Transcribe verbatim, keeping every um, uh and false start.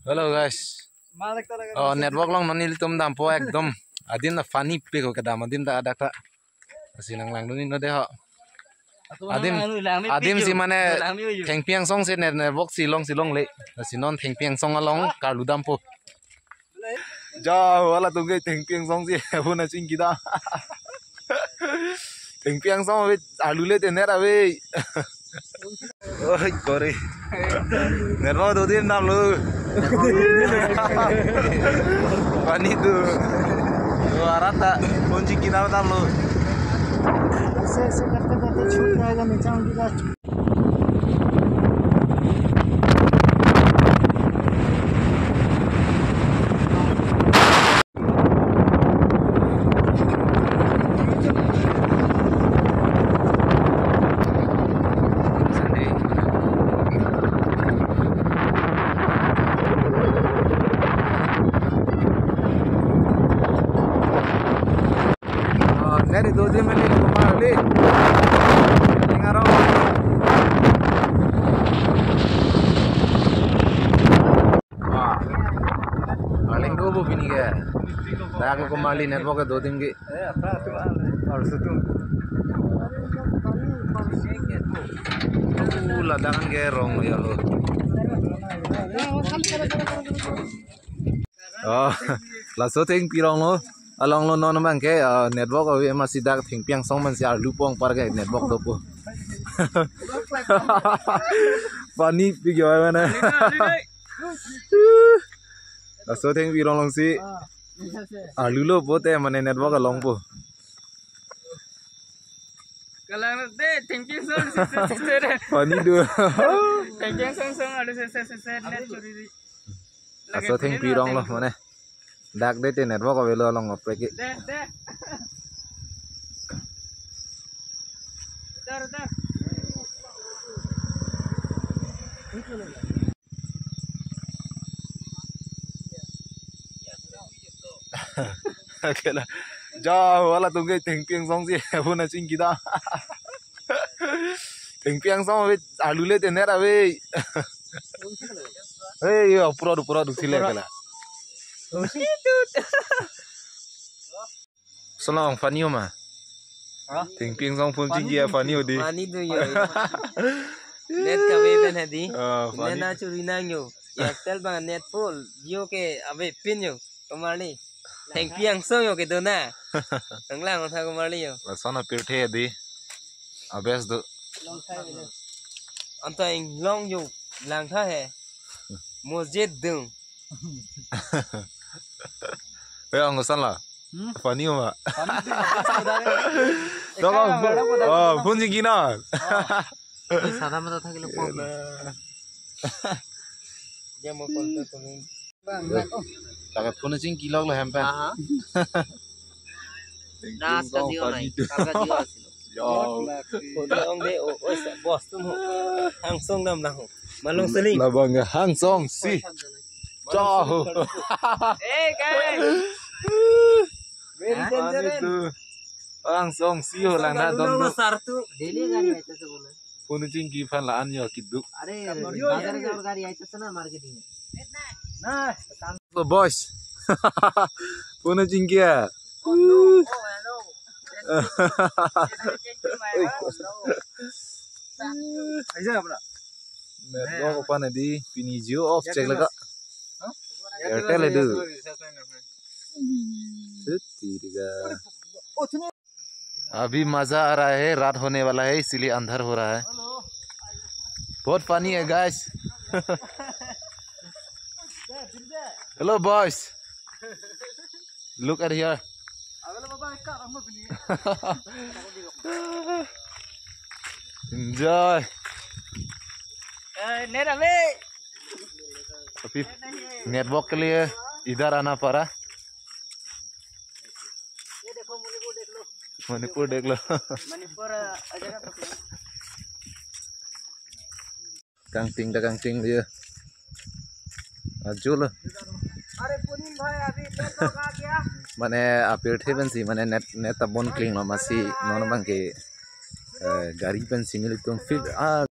Hello guys. Oh, network along non nelitum dampo ekdom. Adim ta funny pik ko kedam adim ta adak ta. Lasi nanglangdun-iknon dei ho. Adim, adim si mane Thengpi Angsong si net, network si longsi longle. Lasi non Thengpi Angsong along karlu dampo. Ja, halatum ke Thengpi Angsong si phone chingki dam. Thengpi Angsong ave, arlule te net ave. Oi, kore. Network dodim damlo. Pani do. Arat ta phone chingki dam damlo. ऐसे ऐसे करते करते छूट जाएगा, नीचे उंगली का। Oh, net doji mane kumar li. Ingarong. Wah. Paling do bo pini ke. Dak ko mali network ke dodim ke. Aru sutum. Uh, ladak ke rong ya lo. Oh, laso Thengpi rong lo. Along lo non abang ke, ah, network ave, masi dak Thengpi Angsong man si arlu pong par ke network dopo. Pani pik yo mane. Laso Thengpi rong along si arlu lo pote mane network along po. Kalang de, Thengpi Angsong, se, se, se, se, se. Pani do. Thengpi Angsong, song, aru se, se, se, se, net churi di. Laso Thengpi rong lo mane. Dak de te network ave lo along apre ke. De, de. Dar, dar. Kela. Ja, halatum ke Thengpi Angsong si phone chingki dam. Thengpi Angsong ave, arlule te net ave. Hey, yo, pura do, pura do, sile kela. Salam, funny ho ma? Ha? Thengpi Angsong phone chingki a funny ho di. Funny do yo. Net kave pen hadi. Ah, net funny. Na churi nang yo. Airtel bang net full. Jio ke ave pin yo. Kumar ni. Thengpi Angsong yo kedo na. Nanglang sa kumar ni yo. Lason apirthe di. Abes do. Anta inglong yo langtha he. Mosjid dung. Eh, ang koson la. Hmm? Funny ho ma? Funny ho. Tolong. Ekta bu-, oh, phone chingki na. Oh. Ei, sada mata thakile pok. Dia mau kontak kuning. Lake phone chingki lok lo hem pen. Aha. Nas ka jio nai, kar ka jio asilo. Yo. Phone ong de, o, o, sa, boss tum ho. Hangsong dam lang ho. Malong seling. Labang Hangsong si. Cho ho. Eh, guys. Very dangerous. Hangsong si ho lang na don do. Sartu. Daily gari aita se bole. Phone chingki aphan la-an yo kiduk. Are, bazar jawr gari aita se na marketing. Na. So boys. Phone chingki ya. Aisa apna. Network aphan di pini Jio off check leka. Airtel edu. Siti diga. अभी मजा आ रहा है, रात होने वाला है, इसीलिए अंधार हो रहा है। बहुत funny है, guys। Hello, boys। Look at here। Enjoy। अभी network के लिए इधर आना पड़ा। ये देखो, मणिपुर देख लो। मणिपुर देख लो। मणिपुर, अ, जगह पकड़ो। Kangting ta kangting dia. Ajul. अरे पुनीन भाई, अभी network आ गया। Mane apirthe pensi, mane net, net ta bon klinglo, masi non abang ke, eh, gari pensi nelitum field, ah,